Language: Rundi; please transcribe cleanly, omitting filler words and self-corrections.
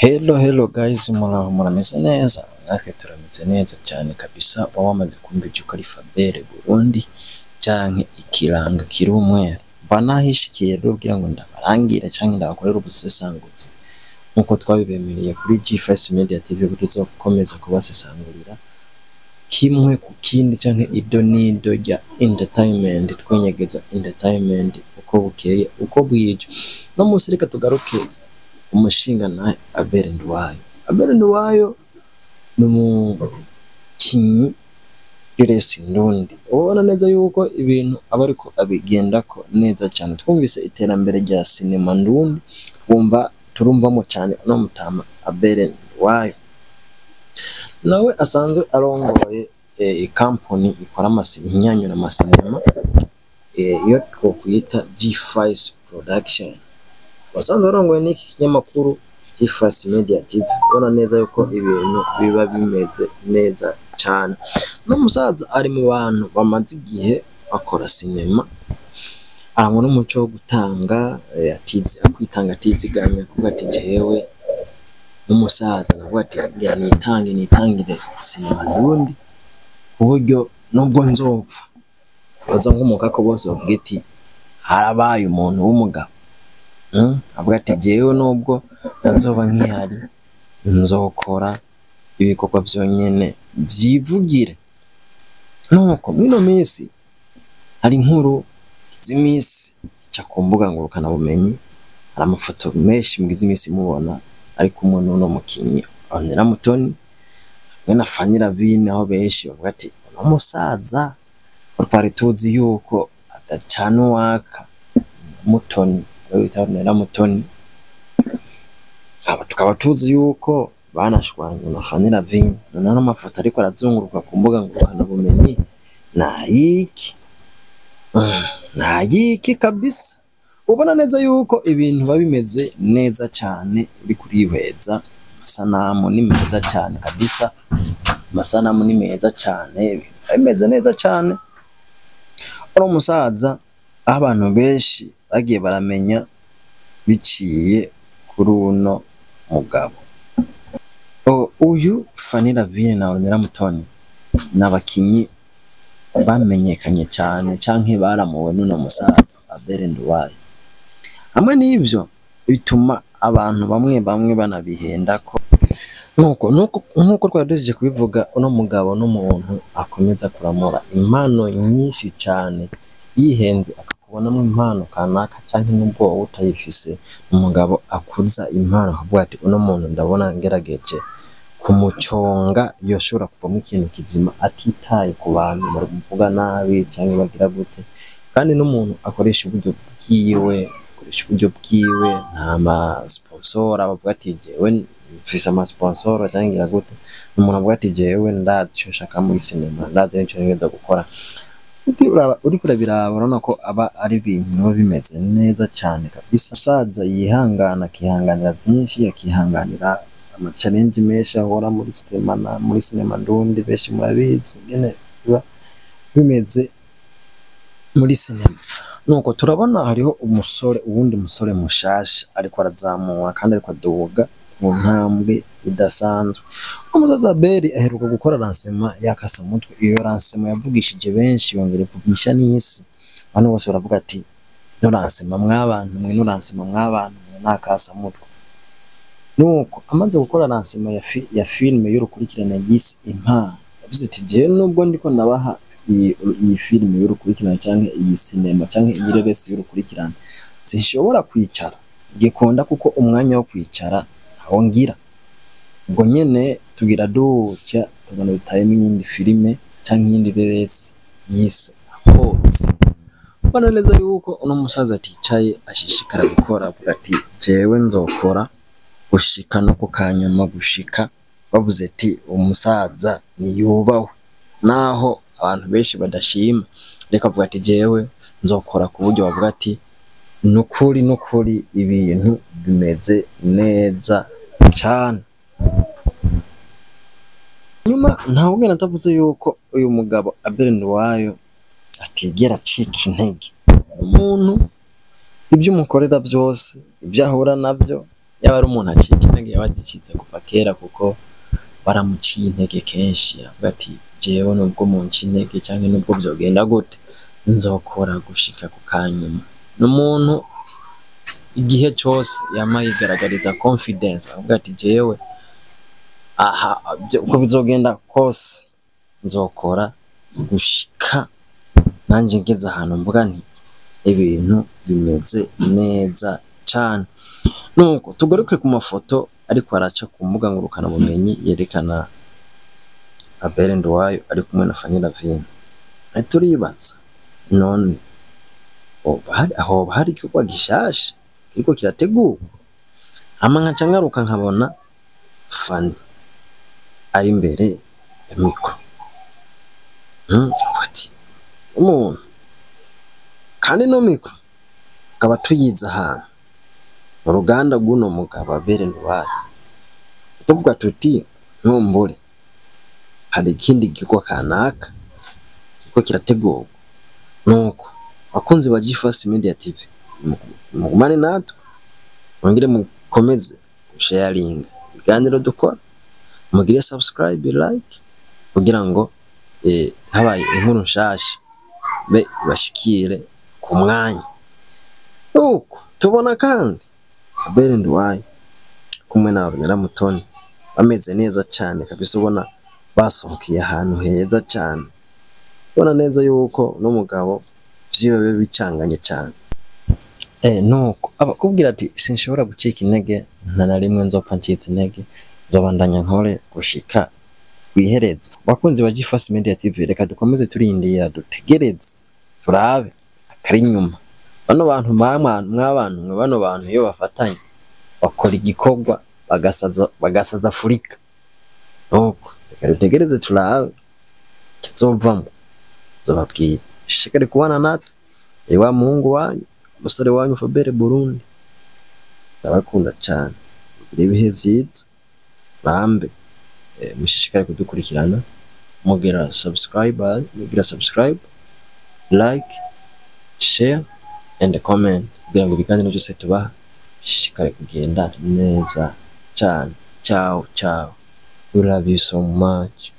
Hello hello guys, muraho murameze neza? Natwe turameze neza cyane kabisa. Uba wamaze kumva icyo ari Fabere Burundi canke ikiranga kiri umweru. Mba nahishikiye rero kugira ngo ndabarangire canke ndabakorere ubusesanguzi nkuko twabibemereye kuri G5 Media TV ko tuzokomeza kubasesangurira kimwe ku kindi canke ido n'ido rya entertainment, twenyegeza entertainment uko bukeye uko bwije. No munsi reka tugaruke umushinga na Abel Nduwayo. Abel Nduwayo ni umukinyi w'iresi ndundi, ubona neza yuko ibintu aba ariko abigendako neza cyane. Twumvise iterambere rya sinema ndundi, twumva turumvamo cyane uno mutama Abel Nduwayo, nawe asanzwe arongoye ikampani ikora ihinyanyura amasinema, iyo twokwita G5 Production. Wasanzwe arongoye n'iki kinyamakuru G5 Media TV, ubona neza yuko ibintu biba bimeze neza cyane. N'umusaza ari mu bantu bamaze igihe bakora sinema, arangwa n'umuco wo gutanga, kwitanga atiziganya, kuvuga ati jewe n'umusaza navuga ati ngira nitange nitangire sinema ndundi, ku buryo nubwo nzopfa bazonkomoka ko bose bavuga ati harabaye umuntu w'umugabo. Avuga ati jewe nubwo ntazoba nkihari nzokora ibikorwa byonyene byivugire. Nuko mwino minsi hari inkuru z'imisi ica ku mbuga ngurukana bumenyi, hari amafoto menshi mugize imisi mubona ari kumwe n'uno mukinyi Ornella Mutoni hamwe na Fanny Lavine, aho benshi bavuga ati uno musaza twari tuzi yuko adacana uwaka Mutoni, bita Ornella Mutoni, aba tukaba tuzi yuko banashwanye na Fanny Lavine. None n'amafoto ariko arazunguruka ku mbuga ngurukana bumenyi nayiki nayiki kabisa. Ubona neza yuko ibintu biba bimeze neza cyane, uri kurihweza amasanamu ni meza cyane kabisa, amasanamu ni meza cyane, ibintu biba bimeze neza cyane. Uno musaza aho abantu benshi bagiye baramenya biciye kuri uno mugabo. Uyu Fanny Lavine na Ornella Mutoni ni abakinyi bamenyekanye cyane canke baramuwe n'uno musaza Abel Nduwayo. Hamwe n'ivyo bituma abantu bamwe bamwe banabihendako. Nkuko twari duhejeje kubivuga, uno mugabo n'umuntu akomeza kuramura impano nyinshi cyane, yihenze akakubonamo impano kanaka canke nubwo wowe utayifise, umugabo akuza impano akavuga ati uno muntu ndabona ngerageje kumuconga yoshobora kuvamo ikintu kizima, atitaye ku bantu bamuvuga nabi canke bagira gute. Kandi n'umuntu akoresha uburyo bwiwe, akoresha uburyo bwiwe, nta ma sponsor abavuga ati jewe mfise ama sponsor canke ngira gute. Umuntu avuga ati jewe ndazi ico nshaka muri sinema, ndazi nico ntegerezwa gukora. Uriko urabiraba urabona ko aba ari ibintu biba bimeze neza cyane kabisa. Umusaza yihangana, akihanganira byinshi, akihanganira ama challenge menshi ahora muri sinema na muri sinema ndundi, benshi murabizi ingene biba bimeze muri sinema. Nuko turabona hariho umusore, uwundi musore mushasha ariko arazamura kandi ariko aduga mu ntambwe idasanzwe. Umusaza Abel aheruka gukora lancement y'akasamutwe. Iyo lancement yavugishije benshi, yongera ivugisha n'isi. Abantu bose baravuga ati no lancement mwabantu mwe, no lancement mwabantu mwe, nakasamutwe. Nuko amaze gukora lancement ya filime y'urukurikirane yise Impano, yavuze ati jewe nubwo ndiko ndabaha iyi filime y'urukurikirane canke iyi sinema canke iyi reresi y'urukurikirane, sinshobora kwicara gikonda kuko umwanya wo kwicara ntawo ngira. Ubwo nyene tugira dutya tubona bitayemo iyindi filime canke iyindi reresi yise Akotsi. Ubona neza yuko uno musaza aticaye, ashishikara gukora, avuga ati jewe nzokora gushika no ku kanyuma, gushika bavuze ati umusaza niyubahwe, naho abantu benshi badashima, reka avuga ati jewe nzokora ku buryo bavuga ati nukuri nukuri ibintu bimeze neza cane. Nyuma ntawugenda atavuze yuko uyu mugabo Abel Nduwayo atigera acika intege. Umuntu ibyo umukorera byose, ibyo ahura navyo, yaba ari umuntu acika intege yaba agicitse kuva kera, kuko baramuciye intege kenshi. Avuga ati jewe nubwo munca intege canke nubwo vyogenda gute, nzokora gushika ku kanyuma. Ni umuntu igihe cose yama yigaragariza confidence, avuga ati jewe aha uko bizogenda kose nzokora gushika nanje ngeze ahantu mvuga nti ibintu bimeze neza cane. Nuko tugaruke ku mafoto ariko araca ku mbuga ngurukana bumenyi yerekana Abel Nduwayo ari kumwe na Fanny Lavine. Turibaza none hoba hari igikorwa gishasha kiriko kirategurwa? Hama nkaca ngaruka nkabona Fanny ari imbere ya mikro, ati umuntu kandi no mikro tukaba tuyize ahantu mu ruganda rw'uno mugabo Abel Nduwayo, tuvuga tuti nkumbure hari ikindi gikorwa kanaka kiriko kirategurwa. Nuko bakunzi ba Gfast Media TV, mugumane natwe, mwongere mukomeze sharinga ibiganiro dukora, mugire subscribe, like, kugira ngo habaye inkuru nshasha be bashikire ku mwanya. Nuko tubona kandi Abel Nduwayo kumwe na Ornella Mutoni bameze neza cane kabisa, ubona basohokeye ahantu heza cane, ubona neza yuko n'umugabo vyiwe biba bicanganye cane. Nuko abakubwira ati sinshobora gucika intege, nta na rimwe nzopfa ncitse intege, nzobandanya nkore gushika kw'iherezo. Bakunzi ba Gfast Media TV, reka dukomeze turindira, dutegereze turabe akari inyuma. Bano bantu mwabantu mwe, bano bantu iyo bafatanye bakora igikorwa bagasaza Afurika. Nuko reka dutegereze turabe kizovamwo, nzobabwira. Shishikare kubana natwe, wa muhungu wanyu, umusore wanyu Fabere Burundi, ndabakunda cane, mugire ibihe vyiza, bambe mushishikare kudukurikirana, mugira subscribe, like, share and comment, kugira ngo ibiganiro byose tubaha bishishikare kugenda neza cane. Ciao ciao, we love you so much.